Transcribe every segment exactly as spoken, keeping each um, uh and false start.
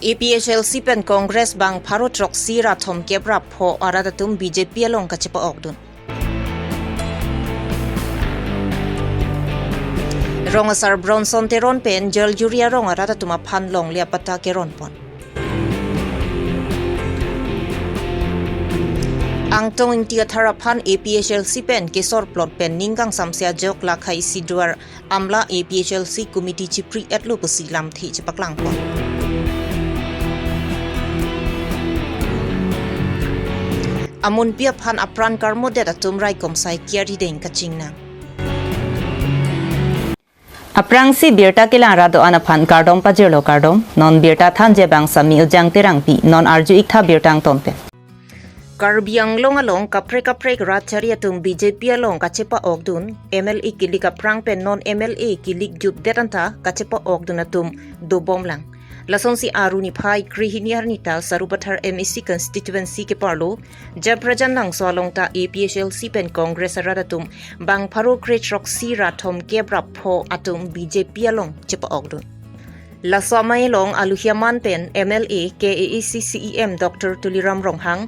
A P H L C pen Congress bang pharo throksi ra thomkep ra pho arat atum B J P along kachepa-okdun. Rong asar Bronson Teron pen Jaljuri arong arat atum aphan longle apatta keronpon. Angtong Ingti Athar aphan A P H L C pen kesor plot pen ning kangsamse ajok lakhai sidwar amla A P H L C committee chipri-etlo pusi lamthe chepaklangpon. Amunpi aphan apran karmodet atum raikom sai kiari deng kachingnang. Aphrangsi birta kelang ra do-an aphan kardom pajirlo, kardom. Non birta thanji abang Sami Ujang Terangpi, non arju-iktha birta angton pen. Karbi Anglong along kaprek kaprek rat chari atum B J P along kachepa-okdun, M L A kilik aphrang pen non M L A kilik jutdet anta kachepa-okdun atum dobomlang. Lasonsi Aru niphai krehini arni ta Sarupathar M A C constituency keparlo Japrajan Langso along ta A P H L C pen Congress arat atum bang pharo kre throksi ra thomkep ra pho atum B J P along chepa-okdun. Laso amei along aluhi aman pen M L A K A A C C E M Doctor Tuliram Ronghang,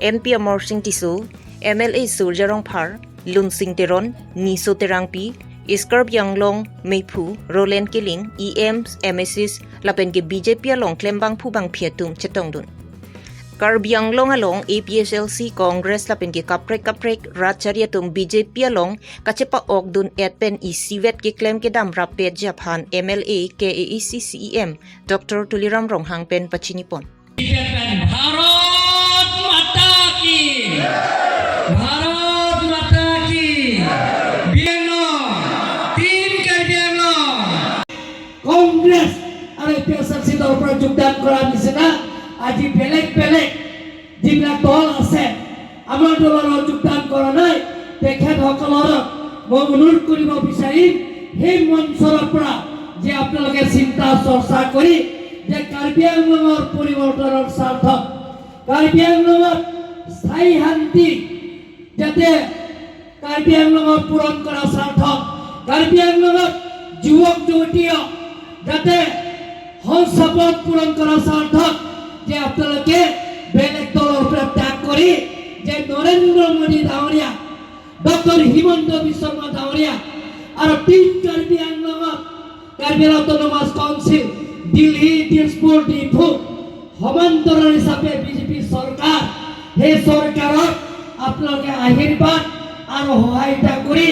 M P Amarsing Tisso, M L A Surjya Rongphar, Lunsing Teron, Niso Terangpi, East Karbi Anglong meiphu Roland Killing, E Ms, M A Cs lapen ke B J P along klembangphu bangphi atum chetongdun. Karbi Anglong along A P H L C, Congress lapen ke kaprek kaprek rat chari atum B J P along kachepa-okdun-et pen isivet keklem kedam rappetji aphan M L A K A A C C E M Doctor Tuliram Ronghang pen pachinipon. Bharot Mata Ki! Bharot Mata Ki! Karbi Anglong! Team Karbi Anglong! Congress আৰু A P H L C দলৰ পৰা যোগদান কৰা নিচিনা আজি বেলেগ বেলেগ যিবিলাক দল আছে, আমাৰ দলৰ যোগদান কৰা নাই, তেখেতসকলক মই অনুৰোধ কৰিব বিচাৰিম, সেই মঞ্চৰ পৰা যে আপোনালোকে চিন্তা চৰ্চা কৰি যে কাৰ্বি আংলঙৰ পৰিৱৰ্তনৰ স্বাৰ্থত, কাৰ্বি আংলঙত স্থায়ী শান্তি যাতে কাৰ্বি আংলঙত পূৰণ কৰাৰ স্বাৰ্থত, কাৰ্বি আংলঙত যুৱক যুৱতীয়ে যাতে সংস্থাপন পূৰণ কৰাৰ স্বাৰ্থত যে আপোনালোকে বেলেগ দলৰ পৰা ত্যাগ কৰি যে নৰেন্দ্ৰ মোদী ডাঙৰীয়া, ডক্টৰ হিমন্ত বিশ্ব শৰ্মা ডাঙৰীয়া আৰু টিম কাৰ্বি আংলঙত কাৰ্বি আংলং অট'নমাছ কাউন্সিল, দিল্লী, দিছপুৰ, ডিফু সমান্তৰাল হিচাপে বিজেপি চৰকাৰ, সেই চৰকাৰক আপোনালোকে আশীৰ্বাদ আৰু সহায়িতা কৰি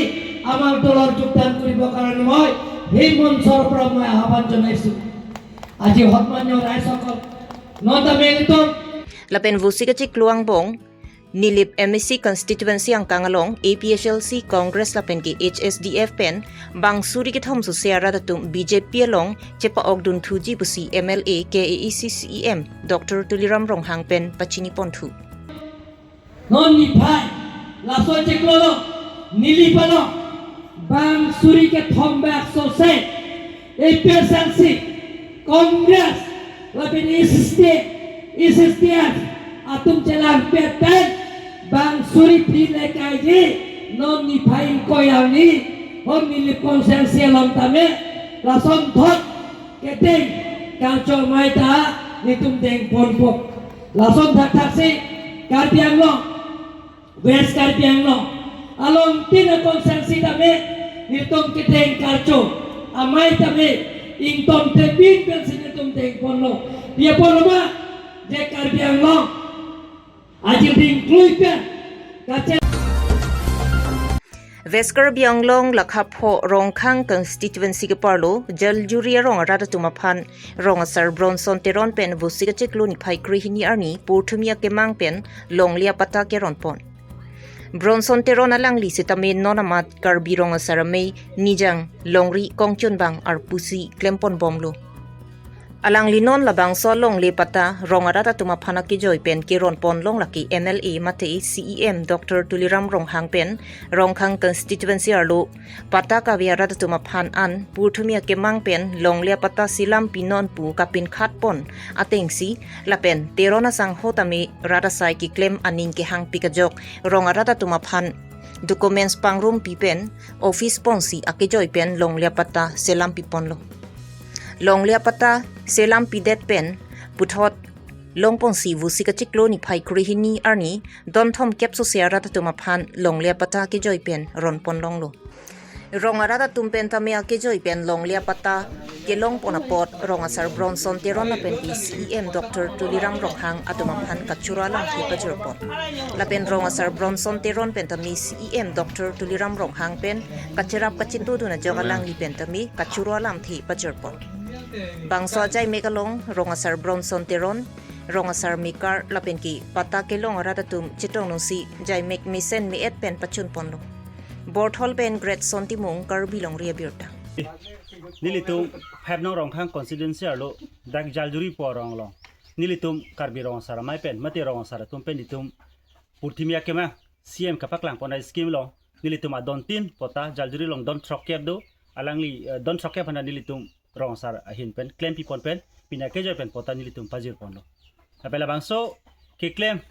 আমাৰ দলত যোগদান কৰিবৰ কাৰণে মই সেই মঞ্চৰ পৰা মই আহ্বান জনাইছো। আজি সন্মানীয় ৰাইজসকল, non tame ilitum. Lapen vosik achiklo angbong Nilip M A C constituency angkang along A P H L C, Congress lapen ke H S D F pen bang suri kethom sose arat atum B J P along chepa-okdunthuji pusi M L A K A A C C E M Doctor Tuliram Ronghang pen pachiniponthu. Non niphai laso chiklo along Nilip along bang suri kethom bak sose A P H L C, Congress lapen H S D, H S D F atum chelangpet pen bang suri phli le kaiji non niphai ingkoi arni ho Nilip constituency along tame lasonthot keteng karcho amei ta nelitum dengponpo. Lason thakthaksi Karbi Anglong, West Karbi Anglong along tin a constituency tame nelitum keteng karcho amei tame ington tepin pensi nelitum dengponlo. Pi apot lo ma, je Karbi Anglong ajil ding klui pen kache. West Karbi Anglong lakha pho Rongkhang constituency keparlo Jaljuri arong arat atum aphan rong asar Bronson Teron pen vosik achiklo niphai krehini arni porthumi akemang pen longle apatta keronpon. Bronson Teron alangli sitame non amat Karbi Rong Asar Amei Nijang Longri Kongchunbang arpusi klemponbomlo. Alangli non labangso longle patta rong arat atum aphan akejoi pen keronpon long lake M L A mate C E M Doctor Tuliram Ronghang pen Rongkhang constituency arlo patta kave arat atum aphan an porthumi akemang pen longle apatta selampi non pu kapinkhatpon atengsi lapen Teron asangho tame rat asai keklem aning kehangpik ajok rong arat atum aphan documents pangrumpi pen office ponsi akejoi pen longle apatta selampiponlo. Longle apatta selampidet pen puthot longponsi Vosik achiklo niphai kre hini arni don thomkep sose arat atum aphan longle apatta kejoi pen ronpon longlo. Rong arat atum pen tame akejoi pen longle apatta kelongpon apot Rong Asar Bronson Teron lapen ke C E M Doctor Tuliram Ronghang atum aphan kachoro alamthe pajirpon. Lapen Rong Asar Bronson Teron pen tame C E M Doctor Tuliram Ronghang pen kacherap kachetudun ajok alangli pen tame kachoro alamthe pajirpon. Bangso ajaimek along Rong Asar Bronson Teron, Rong Asar Mekar lapen ke patta kelong arat atum chetongdunsi jaimek mesen me-et pen pachunponlo. Borthol pen Greatson Timung, Karbi Longri Abirta. Nelitum five nong Rongkhang constituency arlo dak Jaljuri pu arong along nelitum Karbi Rong Asar Amei pen mate Rong Asar atum pen itum purthimi akemang C M kapaklangpon a-scheme along nelitum adon tin patta Jaljuri along don throkkep do, alangli, eh, don throkkep aphan nelitum Rong Asar ahin pen klempipon pen pini akejoi pen patta nelitum pajirponlo. Lapen labangso keklem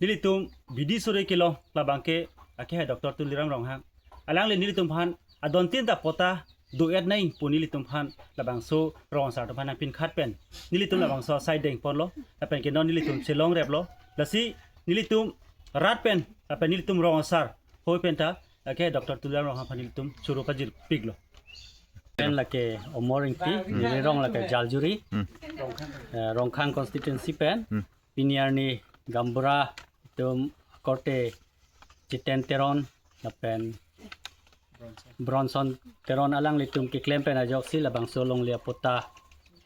nelitum bidi sore kelong labang ke akehai Doctor Tuliram Ronghang, alangli nelitum aphan adon tin ta patta do-et nangji pu nelitum aphan labangso Rong Asar atum aphan nangpinkhat pen nelitum labangso asai dengponlo. Lapen ke non nelitum chelongreplo. Lasi nelitum rat pen lapen nelitum Rong Asar hoi pen ta lake Doctor Tuliram Ronghang aphan nelitum choro pajirpiklo. Pen lake Omor Ingti, neli rong lake Jaljuri, Hmm. eh, Rongkhang constituency pen, Hmm. pini arni gaonbura atum korte Jiten Teron lapen Bronson Teron alanglitum keklem pen ajoksi labangso longle apatta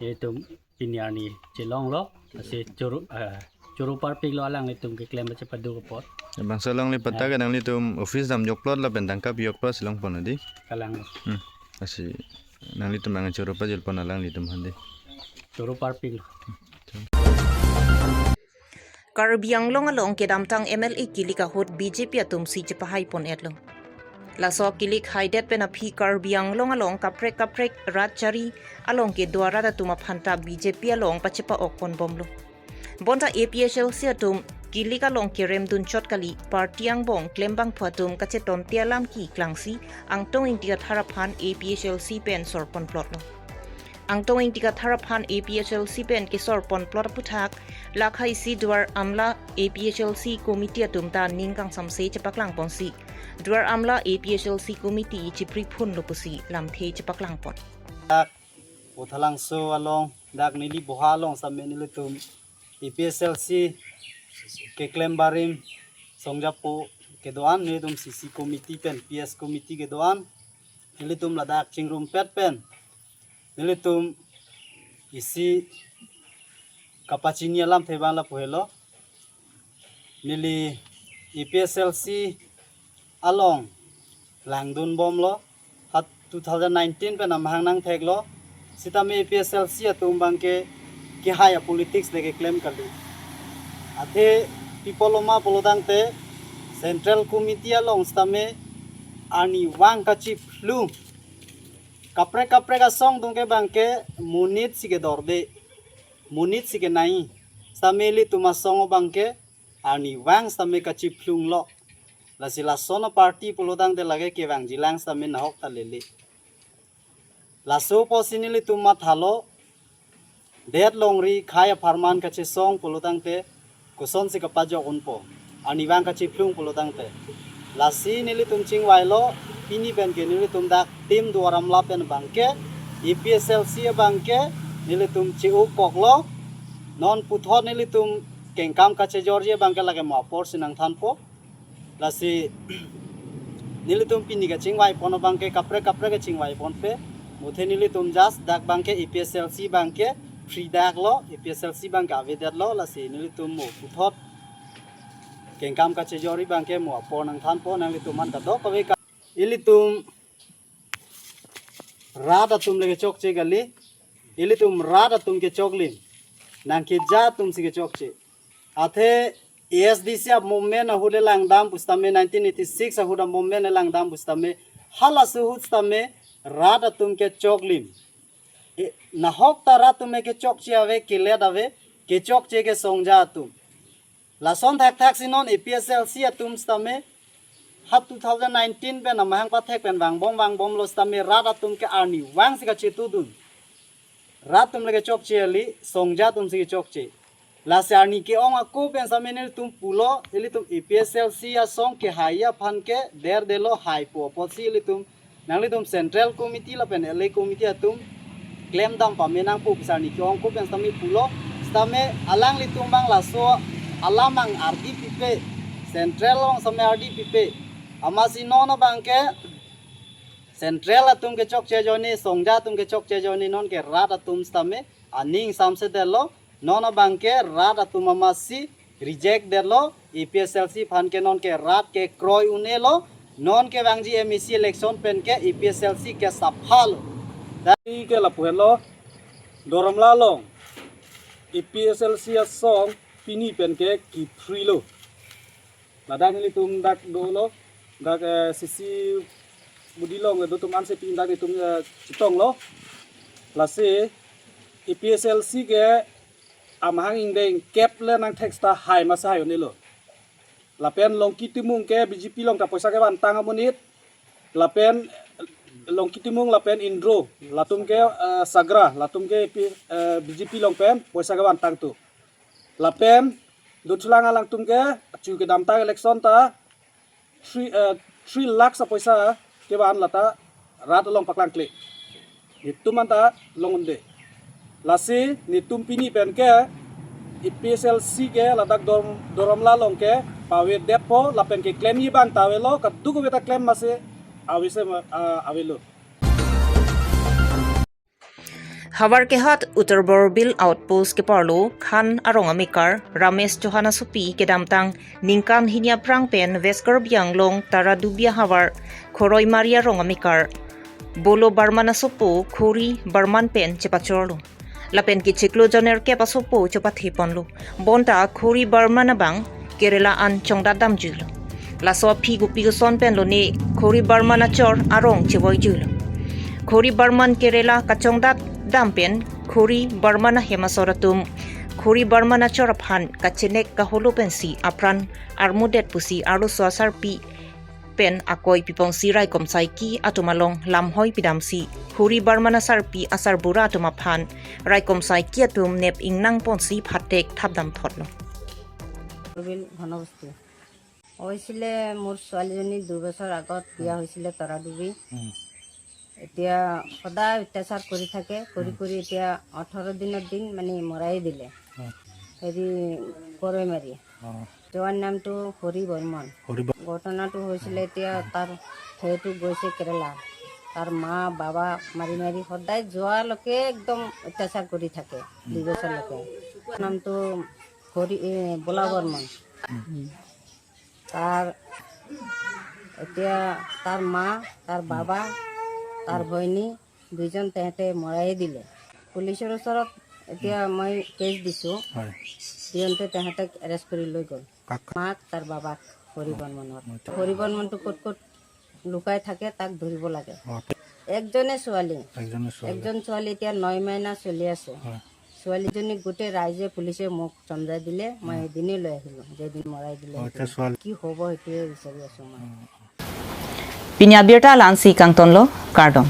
itum pini arni chelonglo, lasi choro, eh, choro parpiklo alanglitum keklem chepaduk apot. Bangso longle apatta ke nanglitum office damjokplot lapen tangka pijokplot si longpon dei. Kalang. Hmm. Lasi nanglitum ang choro pajirpon alanglitum aphan dei. Choro parpiklo. Karbi Anglong along kedamtang M L A kilik ahut B J P atum si chepahaipon-etlo. Laso kilik haidet pen aphi Karbi Anglong along kaprek kaprek rat chari along kedo arat atum aphan ta B J P along pachepa-okponbomlo. Bonta A P H L C atum kilik along kerem dunchot kali, party angbong klembangphu atum kachetonte alam keklangsi Angtong Ingti Kathar aphan A P H L C pen sorponplotlo. Angtong Ingti Kathar aphan A P H L C pen kesorponplot aputhak, lakhaisi Duar Amla A P H L C committee atum ta ning kangsamse chepaklangponsi, Duar Amla A P H L C committee chepriphunlo pusi lamthe chepaklangpon. Dak Puthalangso along, dak neli boha along sitame nelitum A P H L C keklem barim songjapo kedo-an, nelitum C C committee pen P S committee kedo-an, nelitum ladak chingrumpet pen nelitum isi kapachini alamthe abang lapu helo. Neli A P H L C along langdunbomlo, hat two thousand nineteen pen amahang nangtheklo. Sitame A P H L C atum abang ke kehai a-politics le keklem kali. Athe pi apotlo ma pulotangte Central Committee along sitame arnivang kachiphlung kaprek kaprek asong atum ke abang ke monit si kedorde, monit si kenai. Sitame ilitum asong abang ke arnivang sitame kachiphlunglo. Lasi lason a-party pulotangte lake kevangjilang sitame nahok ta lele. Laso apotsi nelitum mathalo, det longri khei apharman kachesong pulotangte kosonsi kapajok unpo, arnivang kachiphlung pulotangte. Lasi nelitum chingvailo, pini pen ke nelitum dak Team Duar Amla pen abang ke, A P H L C abang ke nelitum che-ukoklo. Non puthot nelitum kengkam kachejorji abang ke lake mo apor si nangthanpo. Lasi nelitum pini kachingvaipon abang ke kaprek kaprek kachingvaiponpe. Muthe nelitum just dak abang ke A P H L C abang ke free daklo, A P H L C abang ke avedetlo, lasi nelitum mo puthot kengkam kachejorji abang ke mo apor nangthanpo, nanglitum aphan kadokave ka. Ilitum rat atum le kechokche kali, ilitum rat atum kechoklim, nangkeja atum si kechokche. Athe A S D C a-movement ahut le langdam pusitame, nineteen eighty-six ahut a-movement le langdam pusitame, halaso ahut sitame rat atum kechoklim. E, nahok ta rat atum kechokche ave, kelet ave, kechokche ke songja atum. Lason thakthak si non A P H L C atum sitame, hat two thousand nineteen pen amahang pathek pen vangbom vangbomlo sitame rat atum ke arnivang si kachetudun. Rat atum le kechokche kali, songja atum si kechokche. Lasi arni ke-ong ako pen sitame nelitum pulo, ilitum A P H L C asong kehai aphan ke derdelo, haipo apotsi ilitum nanglitum Central Committee lapen L A Committee atum klemdam pame nangpo pusi arni ke-ong ako pen sitame pulo. Sitame alanglitum abang laso alam abang ardi pipe, Central along sitame ardi pipe. Amatsi non abang ke Central atum kechokche ajoine, songja atum kechokche ajoine, non ke rat atum sitame aning samse detlo, non abang ke rat atum amatsi reject detlo, A P H L C aphan ke non ke rat kekroi un-elo, non kevangji M A C election pen ke A P H L C ke sapha lo. Dai ke lapu henlo, Doramla along A P H L C asong pini pen ke kephrilo. Ladak nelitum dak dolo, dak, eh, C C budi along do atum ansi pini dak nelitum, eh, chetonglo. Lasi A P H L C ke amahang ingdeng kep le nangthek seta hai masi hai un-elo. Lapen Longki Timung ke B J P along ta poisa kevantang amonit. Lapen Longki Timung lapen Indro, latum ke, eh, Sagra, latum ke P-, eh, B J P along pen poisa kevantang tu. Lapen Dothulang alangtum ke chu kedamtang election ta three, eh, three lakhs apoisa kevan lata rat along paklangkle. Netum anta long un-e. Lasi netum pini pen ke A P H L C ke ladak Dor-, Doramla along ke pavedetpo lapen keklemji abang ta avelo, kadokave ta klem masi avese ma-, ah, avelo. Havar Kehat Uttar Borbil Outpost keparlo Khan arong amekar Ramesh Chauhan asopi kedamtang ningkan hini aphrang pen West Karbi Anglong Taradubia havar Khoroimari arong amekar Bolo Barman asopo Khori Barman pen chepachorlo. Lapen kechiklo joner kep asopo chepathe ponlo. Bonta Khori Barman abang Kerala an chongdat damjuilo. Laso aphi kopi koson pen lone Khori Barman achor arong chevoijuilo. Khori Barman Kerala kachongdat dam pen Khori Barman ahem asor atum Khori Barman achor aphan kachenek kaholo pensi apran armudet pusi arloso asarpi pen akoi pipongsi raikom saiki atum along lamhoi pidamsi Khori Barman asarpi asarbura atum aphan raikom saiki atum nep ingnang ponsi phatek thapdam thotlo. বিল ঘনবস্তী। হৈছিলে, মোৰ ছোৱালীজনী দুবছৰ আগত বিয়া হৈছিলে তৰাডুবি। উম। এতিয়া সদায় অত্যাচাৰ কৰি থাকে, কৰি উম। কৰি এতিয়া ওঠৰ দিনৰ দিন মানে মৰাই দিলে। উম। হেৰি, খৰৈমাৰী। অ। জোৱাৰ নামটো হৰি বৰ্মন। হৰি ব- ঘটনাটো হৈছিলে, এতিয়া তাৰ সেইটো গৈছে কেৰেলা। তাৰ মা, বাবা মাৰি মাৰি সদায় যোৱালৈকে একদম অত্যাচাৰ কৰি থাকে, উম। দুই বছৰলৈকে। নামটো হৰি, এ, ভোলা বৰ্মন। উম। তাৰ, এতিয়া তাৰ মা, তাৰ বাবা, তাৰ ভনী দুইজন তেহেঁতে মৰাই দিলে। পুলিচৰ ওচৰত এতিয়া মই কেছ দিছোঁ। হয়। দিওঁতে তেহেঁতক এৰেষ্ট কৰি লৈ গ'ল। কাক? মাক, তাৰ বাবাক, হৰি বৰ্মনক। আচ্ছা। হৰি বৰ্মনটো ক'ত ক'ত লুকাই থাকে, তাক ধৰিব লাগে। অ, তে- একজনে ছোৱালী। একজনে ছোৱালী। একজন ছোৱালী এতিয়া নয় মাইনা চলি আছে। হয়। ছোৱালীজনীক গোটেই ৰাইজে, পুলিচে মোক চমজাই দিলে, মই উম। সেইদিনেই লৈ আহিলোঁ, যেদিন মৰাই দিলে অ, এতিয়া সেইদিনা। ছোৱালী কি হ'ব, সেইটোৱে বিচাৰি আছোঁ মই। উম। Pini abirta la-ansi kangtonlo, kardom.